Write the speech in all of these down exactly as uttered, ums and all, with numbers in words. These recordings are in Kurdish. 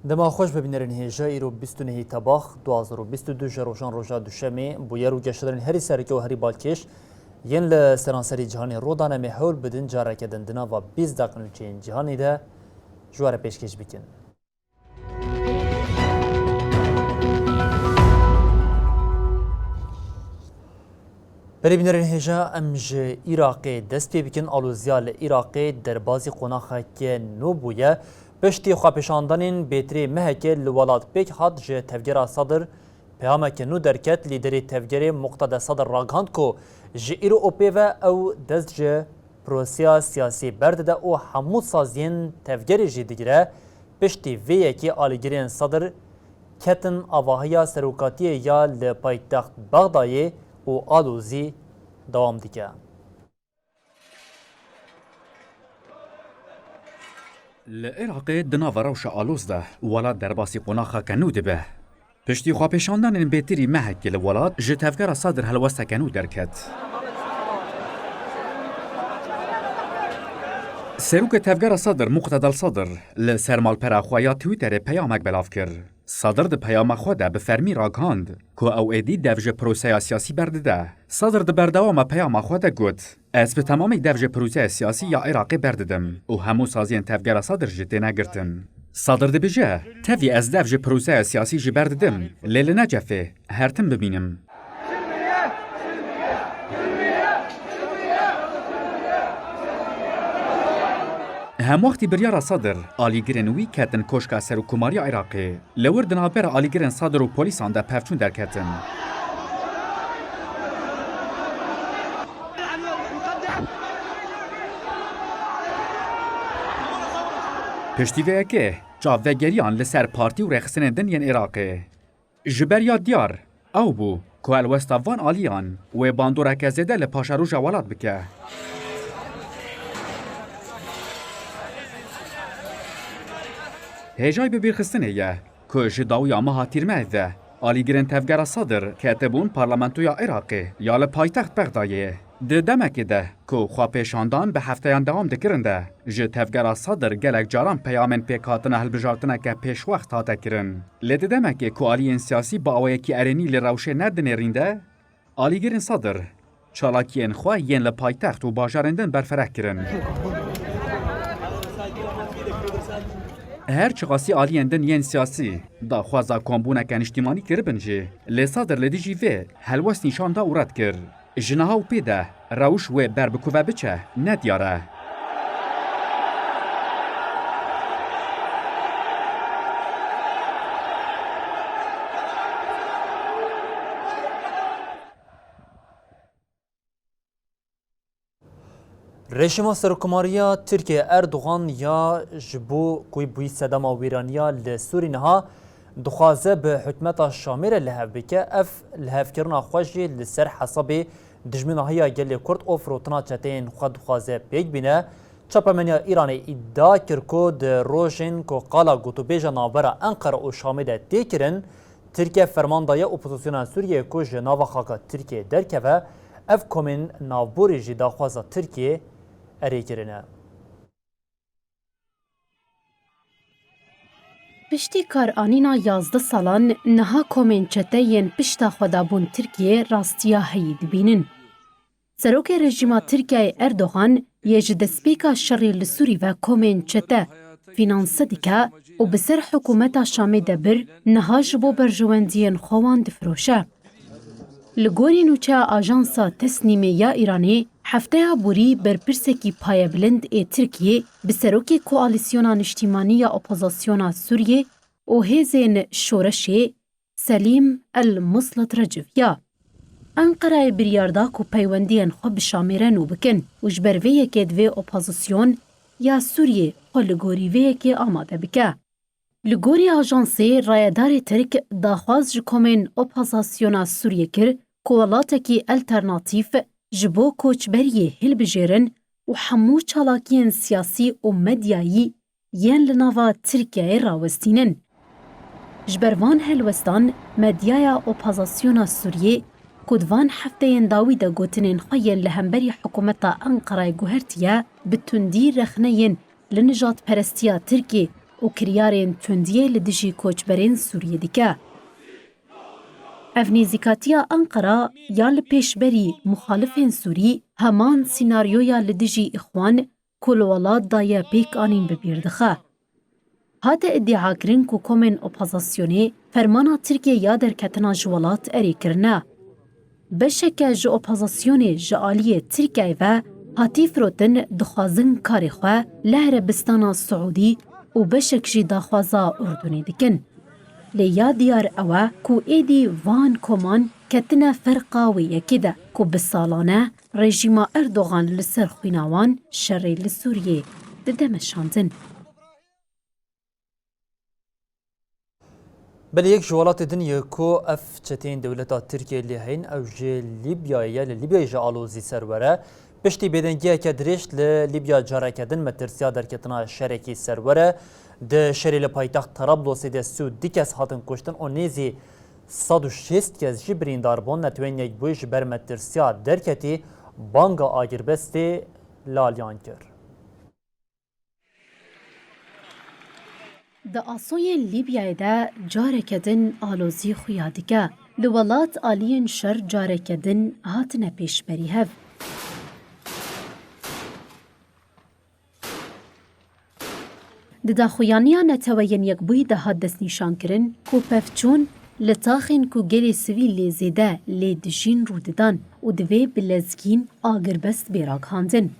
Dema xweş be bînerên hêja, îro bîst û nehê Tebax du hazar û bîst û du ji rojan roja Duşemê, bûyer û geşedarên herî sereke û herî balkêş yên li seranserî cîhanê rû dan, em ê hewl bidin careke din di nava bîst deqe nûçeyên cîhanê de ji we re pêşkêş bikin. Belê bînerên hêja, em ji Iraqê dest pê bikin. Aloziya li Iraqê derbazî qonaxeke nû bûye. Piştî xwepêşandanên bêtirê mehekê li welat pêk hat, ji tevgera Sadr peyameke nû derket. Lîderê tevgerê Muqteda Sadr ragihand ku ji îro û pê ve ew dest ji proseya siyasî berdide û hemû saziyên tevgerê jî digire. Piştî vê yekê alîgirên Sadr ketin avahiya serokatiyê ya li paytext Bexdayê û alozî dewam dike. Li Iraqê di nava rewşa aloz de welat derbasî qonaxeke nû dibe. Piştî xwepêşandanên bêtirî mehekê li welat ji tevgera Sadr helwesteke nû derket. Serokê tevgera Sadr Muqtedel Sadr li ser malpera xwe ya Twitterê peyamek belav kir. Sadr di peyama xwe de bi fermî ragihand ku ew êdî dev ji proseya siyasî berdide. Sadr di berdewama peyama xwe de got, Ez bi temamî dev ji proseya siyasî ya Iraqê berdidim û hemû saziyên tevgera Sadr jî têne girtin. Sadr dibêje, Tevî ez dev ji proseya siyasî jî berdidim, lê li Necefê her tim bimînim. Hemwextî biryara Sadr, alîgirên wî ketin koşka Serokkomariya Iraqê. Li wir di navbera alîgirên Sadr û polîsan de pevçûn derketin. Piştî vê yekê çav vegeriyan li ser partî û rêxistinên din yên Iraqê. Ji ber ya diyar ew bû ku helwesta van aliyan wê bandoreke zêde li paşeroja welat bike. Hêjayî bibîrxistinê ye ku ji dawiya meha Tîrmehê ve alîgirên tevgera Sadr ketibûn parlamentoya Iraqê ya li paytext Bexdayê. Di demekê de ku xwepêşandan bi hefteyan dewam dikirin de, ji tevgera Sadr gelek caran peyamên pêkhatina hilbijartineke pêşwext hate kirin. Lê di demekê ku aliyên siyasî bi awayekî erênî li rewşê nedinêrîn de, alîgirên Sadr çalakiyên xwe yên li paytext û bajarên din berfireh kirin. Her çiqasî aliyên din yên siyasî daxwaza kombûneke niştimanî kiribin jî, lê Sadr li dijî vê helwest nîşan da û red kir. Ji niha û pê de rewş wê ber bi ku ve biçe, ne diyar e. Rejîma Serokkomariya Tirkiyê Erdogan ya ji bo ku bûyî sedema wêraniya li Sûrî niha dixwaze bi hikûmeta Şamê re li hev bike, ev lihevkirina xwe jî li ser hesabê dijminahiya gelê Kurd û firotina çeteyên xwe dixwaze pêk bîne. Çapemeniya Îranê îdia kir ku di rojên ku qala gotûbêja navbera Enqere û Şamê de tê kirin, Tirkiye ferman daye opozisyona Sûriyeyê ku ji nava xaka Tirkiyeyê derkeve, ev komên navborî jî daxwaza Tirkiyeyê erê kirine. Piştî karanîna yazdeh salan, niha komên çete yên pişta xwe dabûn Tirkiyeyê rastiya heyî dibînin. Serokê rejîma Tirkiyeyê Erdogan yê ji destpêka şerê li Sûrî ve komên çete fînanse dike û bi ser hikûmeta Şamê de bir niha ji bo berjewendiyên xwe wan difiroşe. Li gorî nûçeya ajansa Tesnîmê ya Îranê, hefteya borî berpirsekî payebilind ê Tirkiyê bi serokê Koalîsyona Niştîmanî ya Opozasyona Sûriyê û Hêzên Şoreşê Selîm El Muslat Reciviya. Enqerayê biryar da ku peywendiyên xwe bi Şamê re nû bikin û ji ber vê yekê divê opozisyon ya Sûriyê xwe li gorî vê yekê amade bike. Li gorî ajansê, rayedarê Tirk daxwaz ji komên opozasyona Sûriyê kir ku welatekî alternatîf ji bo koçberiyê hilbijêrin û hemû çalakiyên siyasî û medyayî yên li nava Tirkiyeyê rawestînin. Ji ber van helwestan, medyaya opozasyona Sûriyê ku di van hefteyên dawî de gotinên xwe yên li hemberî hikûmeta Enqerayê guhertiye, bi tundî rexneyên li nijadperestiya Tirkê û kiryarên tundiyê li dijî koçberên Sûriyê dike. Ev nêzîkatiya Enqera ya li pêşberî muxalifên Sûrî heman sînaryoya li dijî Îxwan ku li welat de ye pêk anîn bi bîr dixe. Hate îdiakirin ku komên opozisyonê fermana Tirkiyê ya derketina ji welat erê kirine. Beşeke ji opozisyonê ji aliyê Tirkiyeyê ve hatî firotin, dixwazin karê xwe li Erebistana Siûdî û beşek jî daxwaza Urdunê dikin. Lê ya diyar ew e ku êdî van koman ketine ferqa wê yekê de ku bi salan e rejîma Erdogan li ser xwîna wan şerê li Sûriyê dide meşandin. Belê yek ji welatê din ye ku ev çeteyên dewleta Tirkiyê lê heyîn, ew ji Lîbyayê ye. Li Lîbyayê jî alozî serwer e. Piştî bêdengiyeke dirêj li Lîbya careke din metirsiya derketina şerekî serwer e. Di şerê li paytext Terablosê de sî û du kes hatin kuştin û nêzî sed û şêst kes jî birîndar bûn. Netewên Yekbûyî ji ber metirsiya derketî banga agirbestê li aliyan kir. Di asoyên Lîbyayê de careke din alozî xuya dike. Li welat aliyên şer careke din hatine pêşberî hev. Di daxuyaniya Neteweyên Yekbûyî de hat destnîşankirin ku pevçûn li taxên ku gelê sivîl lê zêde lê dijîn rû didan û divê bi lezgîn agirbest bê ragihandin.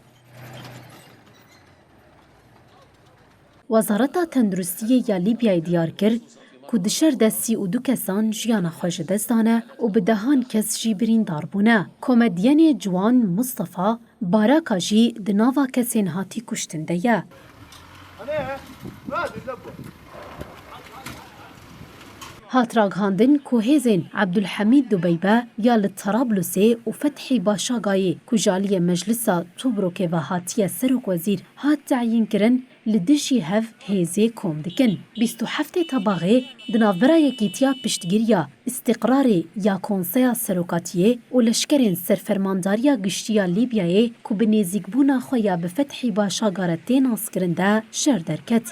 Wezareta Tenduristiyê ya Lîbyayê diyar kir ku di şer de sî û du kesan jiyana xwe ji dest dane û bi dehan kes jî birîndar bûne. Komedyenê ciwan Mustafa Baraka jî di nava kesên hatî kuştin de ye. Hat ragihandin ku hêzên Ebdulhemîd Dubeybe ya li Tarablusê û Fethî Başagayê ku ji aliyê Meclisa Tobrukê ve hatiye serokwezîr hat teyînkirin, li dijî hev hêzê kom dikin. Bîst û heftê Tebaxê di navbera Yekîtiya Piştgiriya Îstîqrarê ya Konseya Serokatiyê û leşkerên Serfermandariya Giştî ya Lîbyayê ku bi nêzîkbûna xwe ya bi Fethî Başaga re tê naskirin de şer derket.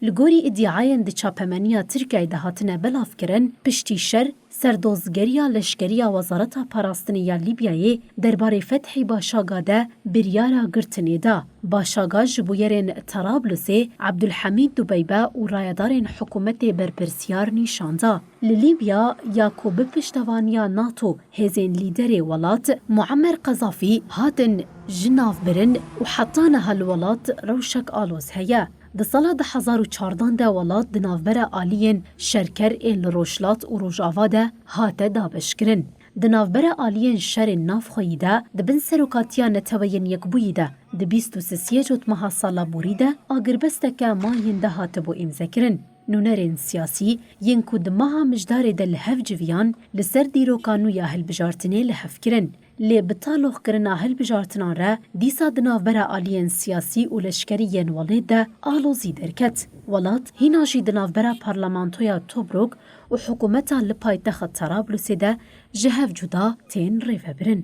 Li gorî îdiayên di çapemeniya Tirkiyeyê de hatine belavkirin, piştî şer, serdozgeriya leşkerî ya Wezareta Parastinê ya Lîbyayê derbarê Fethî Başaga de biryara girtinê da. Başaga ji bûyerên Tarablusê Ebdulhemîd Dubeybe û rayedarên hikûmetê berpirsiyar nîşan da. Li Lîbya ya ku bi piştevaniya NATO hêzên lîderê welat Muammer Qezafî hatin ji nav birin û heta niha li welat rewşek aloz heye. Di sala du hezar û çardeh de welat di navbera aliyên şerker ên li Rojhilat û Rojava de hate dabeşkirin. Di navbera aliyên şerên navxweyî de di bin serokatiya Neteweyên Yekbûyî de di bîst û sisiyê Cotmeha sala borî de agirbesteke mayînde hatibû îmzekirin. Nûnerên siyasî yên ku di meha Mijdarê de li hev civiyan, li ser dîroka nû ya hilbijartinê li hev kirin. Lê bi taloxkirina hilbijartinan re dîsa di navbera aliyên siyasî û leşkerî yên welêt de alozî derket. Welat hîna jî di navbera parlamentoya Tobruk û hikûmeta li paytext Tarablusê de ji hev cuda tên rêvebirin.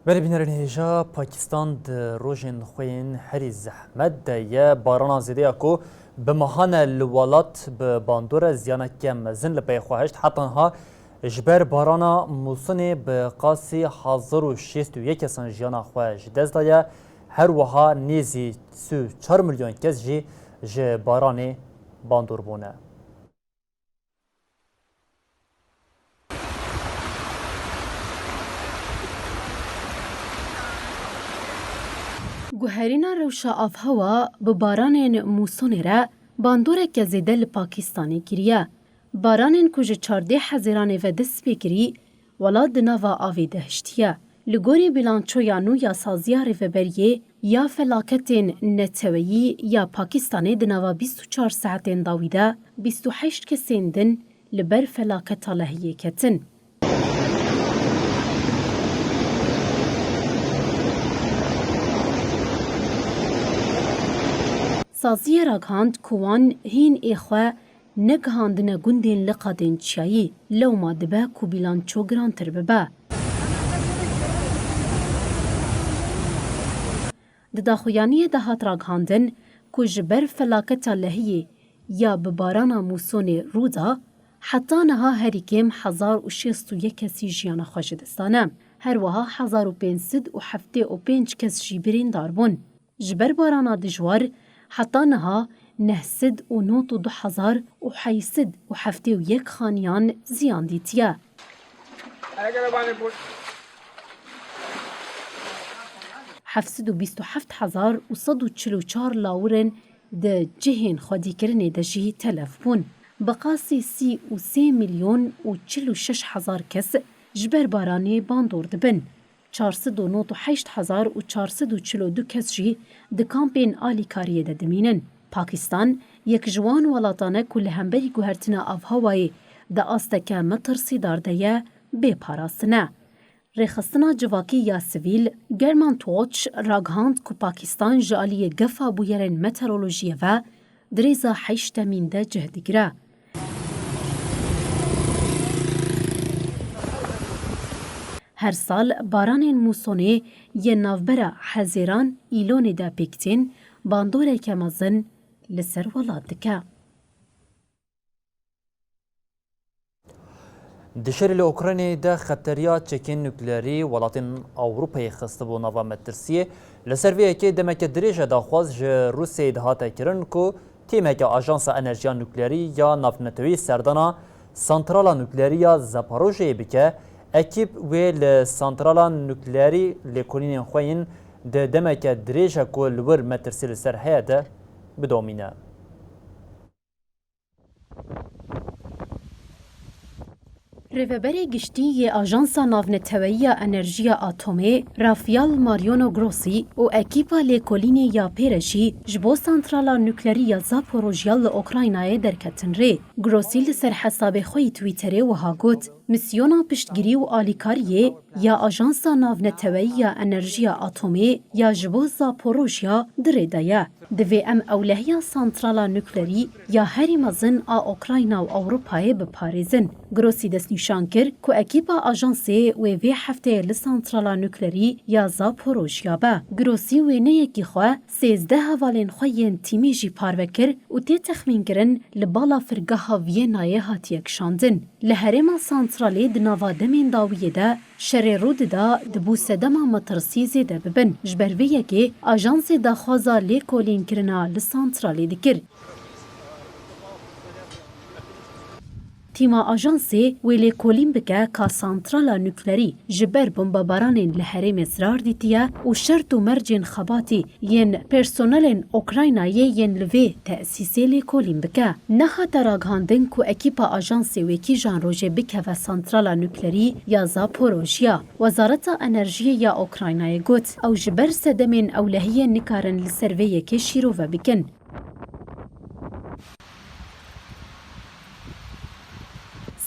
Belê bînerên hêja, Pakistan di rojên xwe yên herî zehmet de ye. Barana zêde ya ku bi mehan e li welat bi bandor e, ziyaneke mezin li pey xwe hişt. Heta niha ji ber barana mûsinê bi qasî hezar û şêst û yek kesan jiyana xwe ji dest daye. Her wiha nêzî sî û çar milyon kes jî ji baranê bandor bûne. Guherîna rewşa avhewa bi baranên mûsonê re bandoreke zêde li Pakistanê kiriye. Baranên ku ji çardeh Hezîranê ve dest pê kirî, welat di nava avê de hiştiye. Li gorî bîlançoya nû ya Saziya Rêveberiyê ya Felaketên Neteweyî ya Pakistanê di nava bîst û çar saetên dawî de bîst û heşt kesên din li ber felaketa lehiyê ketin. Saziyê ragihand ku wan hîn ê xwe negihandine gundên li qadên çiyayî, lewma dibe ku bîlanço girantir bibe. Di daxuyaniyê de hat ragihandin ku ji ber felaketa lehiyê ya bi barana mûsonê rû da, heta niha herî kêm hezar û şêst û yek kesî jiyana xwe ji dest dane. Her wiha hezar û pênc sed û heftê û pênc kes jî birîndar bûn. Ji ber barana dijwar, heta niha neh sed û nod û du hezar û heyt sed û heftê û yek xaniyan ziyan dîtiye. Heft sed û bîst û heft hezar û sed û çil û çar lawirên di cihên xwedîkirinê de jî telef bûn. Bi qasî sî û sê milyon û çil û şeş hezar kes ji ber baranê bandor dibin. Çar sed û nod û heşt hezar û çar sed û çil û du kes jî di kampên alîkariyê de dimînin. Pakistan yek ji wan welatan e ku li hemberî guhertina avhewayê di asteke metirsîdar de ye, bê parastin e. Rêxistina civakî ya sivîl German Watch ragihand ku Pakistan ji aliyê gefa bûyerên meteorolojiyê ve di rêza heştemîn de cih digire. Her sal baranên mûsonê yên navbera Hezêran Îlonê de pêk tên, bandoreke mezin li ser welat dike. Di şerê li Ukraynayê de xeteriya çekên nukleerî welatên Ewropayê xistibû nava metirsiyê. Li ser vê yekê demeke dirêj e daxwaz ji Rûsyayê dihate kirin ku tîmeke Ajansa Enerjiya Nukleerî ya Navneteweyî serdana santrala nukleerî ya Zaporojyeyê bike. Ekîp wê li santrala nukleerî lêkolînên xwe yên di demeke dirêj e ku li wir metirsî li ser heye de bidomîne. Rêveberê Giştî yê Ajansa Navneteweyî ya Enerjiya Atomê, Rafael Mariano Grossi û ekîpa lêkolînê ya pê re jî ji bo santrala nuklerî ya Zaporojya li Ukraynayê derketin rê. Grossi li ser hesabê xwe yî Twitterê wiha got, Misyona piştgirî û alîkariyê ya Ajansa Navneteweyî ya Enerjiya Atomê ya ji bo Zaporojya di rê de ye. Divê em ewlehiya santrala nuklerî ya herî mezin a Ukrayna û Ewropayê biparêzin. Grosî destnîşan kir ku ekîpa ajansê wê vê hefteyê li santrala nuklerî ya Zaporojya be. Grosî wêneyekî xwe sêzdeh hevalên xwe yên tîmî jî parve kir û tê texmînkirin li balafirgeha Vîyenayê hatiye kişandin. Li herêma santralê di nava demên dawiyê de şerê rû dida, dibû sedema metirsî zêde bibin. Ji ber vê yekê ajansê daxwaza lêkolînkirina li santralê dikir. Tîma ajansê wê lêkolîn bike ka santrala nuklerî ji ber bombebaranên li herêmê zirar dîtiye û şert û mercên xebatî yên personelên Ukraynayê yên li vê tesîsê lêkolîn bike. Nehate ragihandin ku ekîpa ajansê wê kîjan rojê bikeve santrala nuklerî ya Zaporojya. Wezareta Enerjiyê ya Ukraynayê got, ew ji ber sedemên ewlehiyê nikarin li ser vê yekê şîrove bikin.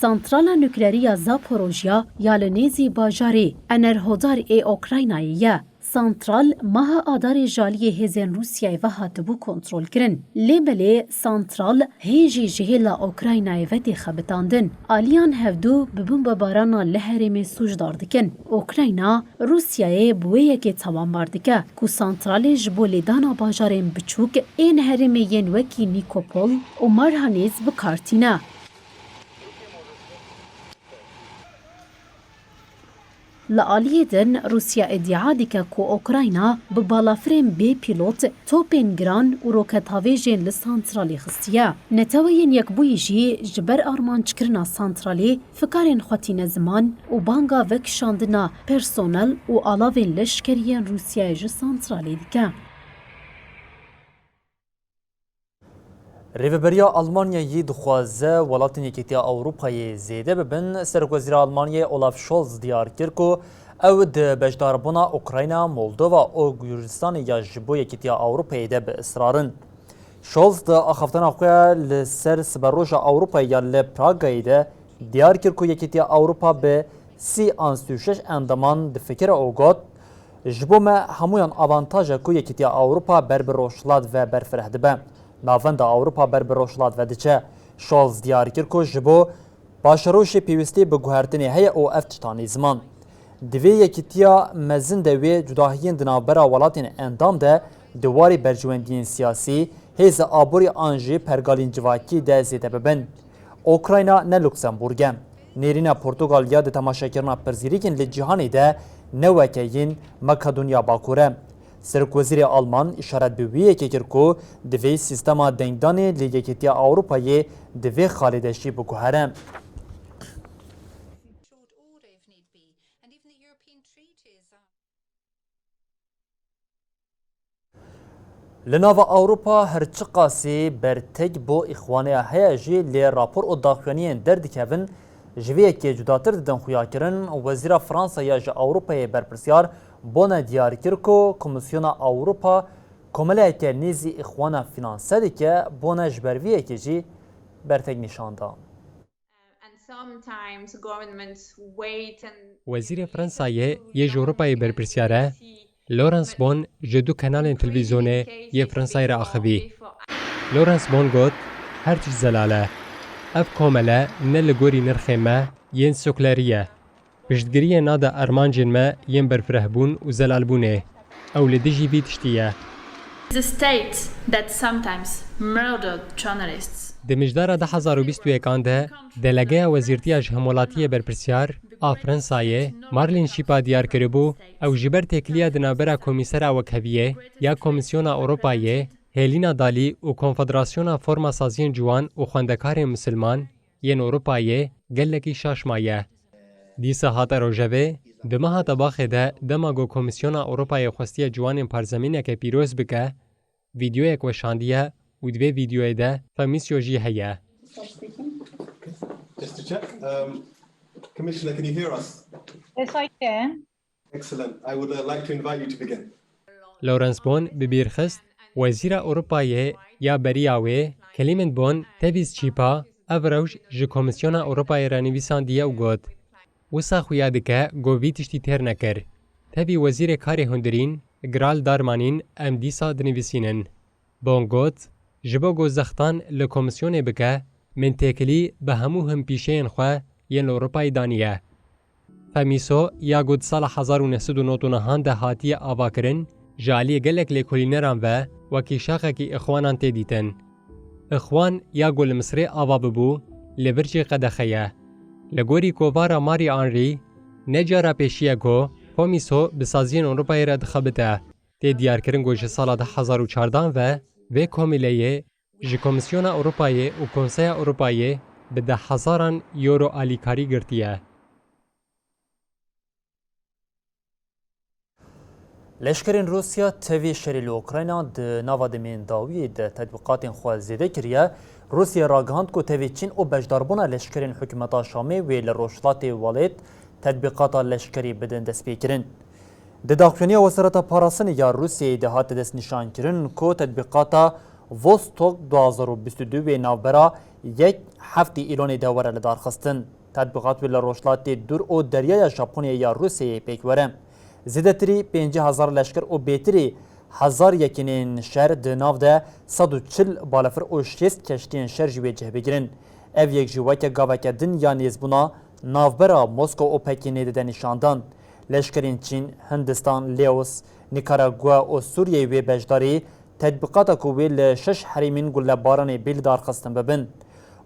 Santrala nuklerî ya Zaporojya ya li nêzî bajarê Enerhodar ê Ukraynayê ye. Santral maha Adarê ji aliyê hêzên Rûsyayê ve hatibû kontrolkirin. Lê belê santral hê jî ji hêla Ukraynayê ve tê xebitandin. Aliyan hevdu bi bombebarana li herêmê sûcdar dikin. Ukrayna Rûsyayê bi wê yekê tawanbar dike ku santralê ji bo lêdana bajarên biçûk ên herêmê yên wekî Nîkopol û Marhanêz bi kar tîne. Li aliyê din, Rûsya îdia dike ku Ukrayna bi balafirên bê pîlot, topên giran û roketavêjên li santralê xistiye. Neteweyên Yekbûyî jî ji ber armanckirina santralê fikarên xwe tîne ziman û banga vekişandina personel û alavên leşkerî yên Rûsyayê ji santralê dike. Rêveberiya Almanyayê dixwaze welatên Yekîtiya Ewropayê zêde bibin. Serokwezîra Almanyayê Olaf Scholz diyar kir ku ew di beşdarbûna Ukrayna, Moldova û Gurcistanê ya ji bo Yekîtiya Ewropayê de bi israr in. Scholz di axaftina xwe li ser Siberoja Ewropayê ya li Pragayê de diyar kir ku Yekîtiya Ewropa bi sî an sî û şeş endaman difikire û got, Ji bo me hemûyan avantaj e ku Yekîtiya Ewropa ber bi Rojhilat ve berfireh dibe. Navenda Ewropa ber bi Rojhilat ve diçe. Scholz diyar kir ku ji bo paşerojê pêwîstî bi guhertinê heye û ev tişta nî ziman. Di vê yekîtiya mezin de wê cudahiyên di navbera welatên endam de di warê berjewendiyên siyasî, hêza aborî an jî pergalên civakî de zêde bibin. Ukrayna ne Luksemburg e. Nêrîna Portugalya di temaşekirina pirsgirêkên li cîhanê de ne weke yên Makedonya Bakur e. Serokwezîrê Alman îşaret bi wî yekê kir ku divê sîstema dengdanê li Yekîtiya Ewropayê di vê xalê de jî biguhere. Li nava Ewropa her çiqasî bertek bo Îxwanê heye jî, lê rapor û daxuyaniyên derdikevin ji vê yekê cudatir didin xuyakirin. Wezîra Fransa ya ji Ewropayê berpirsyar bone diyar kir ku Komîsyona Ewropa komeleyeke nêzî Îxwana fînanse dike, bone ji ber vê yekê jî bertek nîşan da. And sometimes governments wait and Wezîrê Fransayê yê ji Ewropayê berpirsyar e, Laurence Bon ji du kanalên televîzyonê yê Fransayê re axivî. Laurence Bon got, her tişt zelal e. Ev komele ne li gorî nirxê me yên soklerî ye. Piştgiriyê nade armancên me yên berfirehbûn û zelalbûnê. Ew li dijî vî tiştî ye. The state that sometimes murdered journalists. Di mijdara du hezar û bîst û yekan de, delegeya Wezîrtiya ji Hemwelatiyê Berpirsiyar a Fransayê, Marlene Schiappa diyar kiribû, ew ji ber têkiliya di navbera Komîsera Wekheviyê ya Komîsyona Ewropayê, Helena Dalli û Konfederasyona Forma Saziyên Ciwan û Xwendekarên Misilman, yên Ewropayê gelekî şaş maye. Dîsa hate rojevê, di meha Tebaxê de dema ku Komîsyona Ewropayê xwestiye ciwanên parzemîneke pîroz bike, vîdyoyek weşandiye û di vê vîdyoyê de Femiso jî heye. Just to check, um, Commissioner, can you hear us? Yes, I can. Excellent. I would, uh, like to invite you to begin. Laurence Bon bi bîr xist, Wezîra Ewropayê ya beriya wê, Clement Bon, tevî Schiappa, ev rewş ji Komîsyona Ewropayê re nivîsandiye û got, wisa xuya dike ku vî tiştî têr nekir. Tevî Wezîrê Karê Hundirîn, Gérald Darmanin, em dîsa dinivîsînin. Bon got, ji bo ku zextan li komîsyonê bike, min têkilî bi hemû hinpîşeyên xwe yên li Ewropayê daniye. Femiso ya ku di sala hezar û neh sed û nod û nehan de hatiye avakirin, ji aliyê gelek lêkolîneran ve wekî şaxekî îxwanan tê dîtin. Îxwan ya ku li Misirê ava bibû, li vir jî qedexe ye. Li gorî kovara Marie Henry, ne cara pêşî ye ku Femiso bi saziyên Ewropayê re dixebite. Tê diyarkirin ku ji sala du hezar û çardan ve vê komîleyê ji Komîsyona Ewropayê û Konseya Ewropayê bi dehhezaran euro alîkarî girtiye. Leşkerên Rûsya tevî şerê li Ukrayna di nava demên dawiyê de tetbîqatên xwe zêde kiriye. Rûsya ragihand ku tevî Çîn û beşdarbûna leşkerên hikûmeta Şamê wê li rojhilatê welêt tetbîqata leşkerî bidin destpêkirin. Di daxuyaniya Wezareta Parastinê ya Rûsyayê de hate destnîşankirin ku tetbîqata Vostok du hazar û bîst û du wê navbera yek heftê Îlonê de were lidarxistin. Tetbîqat wê li rojhilatê dûr û deryaya Japonyayê ya Rûsyayê pêk were. Zêdetirî pêncî hezar leşker û bêtirî hezar yekînên şer di nav de sed û çil balefir û şêst keştiyên şer ji wê cih bigirin. Ev yek jî weke gaveke din ya nêzbûna navbera Moskow û Pekînê dide nîşandan. Leşkerên Çîn, Hindistan, Laos, Nikaragua û Sûriyeyê wê beşdarî tetbîqata ku wê li şeş herêmên gulebaranê bê lidarxistin bibin.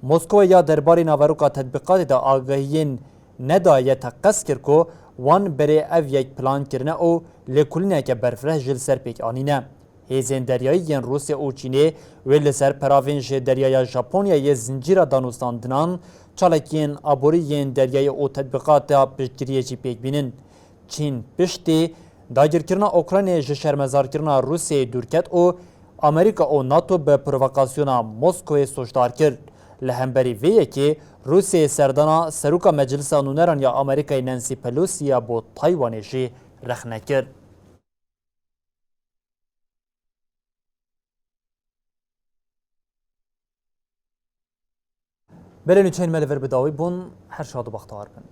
Moskowa ya derbarê naveroka tetbîqatê de agahiyên nedaye teqez kir ku wan berê ev yek plan kirine û lêkolîneke berfireh jî li ser pêk anîne. Hêzên deryayî yên Rûsya û Çînê wê li ser peravên ji deryaya Japonyayê zincîra danûstandinan, çalakiyên aborî yên deryayî û tetbîqata piştgiriyê jî pêk bînin. Çîn piştî dagirkirina Ukraynayê ji şermezarkirina Rûsyayê dûr ket û Amerîka û nato bi provokasyona Moskowê sûcdar kir. Li hemberî vê yekê Rûsyayê serdana Seroka Meclisa Nûneran ya Amerîkayê Nancy Pelosi ya bo Taywanê jî rexne kir. Belê nûçeyên me li vir bi dawî bûn, her şad û bextewar bin.